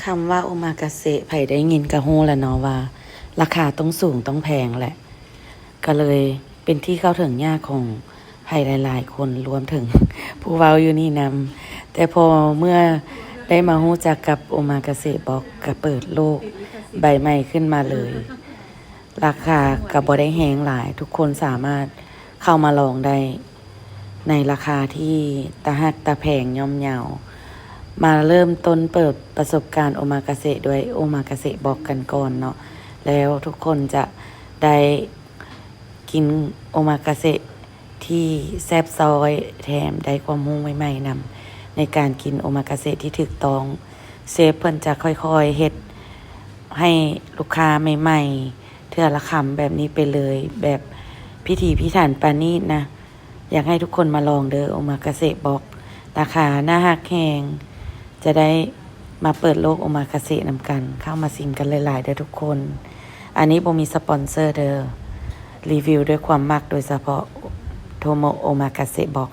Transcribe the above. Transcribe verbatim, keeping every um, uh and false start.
คำว่าโอมากาเสะ ไผได้ยินก็ฮู้แล้วเนาะว่า ราคาต้องสูงต้องแพงแหละ ก็เลยเป็นที่เข้าถึงยากของไผหลายๆ คน รวมถึงผู้เว้าอยู่นี่นำ แต่พอเมื่อได้มาฮู้จักกับโอมากาเสะบล็อก ก็เปิดโลกใบใหม่ขึ้นมาเลย ราคาก็บ่ได้แฮงหลาย ทุกคนสามารถเข้ามาลองได้ ในราคาที่ตาฮักตาแพงย่อมเยา มาเริ่มต้นเปิดประสบการณ์โอมากาเสะด้วยโอมากาเสะบล็อกกันก่อนเนาะ แล้วทุกคนจะได้กินโอมากาเสะที่แซ่บซ้อย แถมได้ความรู้ใหม่ๆนำ ในการกินโอมากาเสะที่ถูกต้อง เชฟเพิ่นจะค่อยๆเฮ็ดให้ลูกค้าใหม่ๆ เทื่อละคำแบบนี้ไปเลย แบบพิถีพิถันประณีตนะ อยากให้ทุกคนมาลองเด้อ โอมากาเสะบล็อก ราคาน่าฮักแฮง จะได้มาเปิดโลกโอมากาเสะนำกัน เข้ามาซิมกันหลายๆเด้อทุกคน อันนี้บ่มีสปอนเซอร์เด้อ รีวิวด้วยความมักโดยเฉพาะ Tomo Omakase Box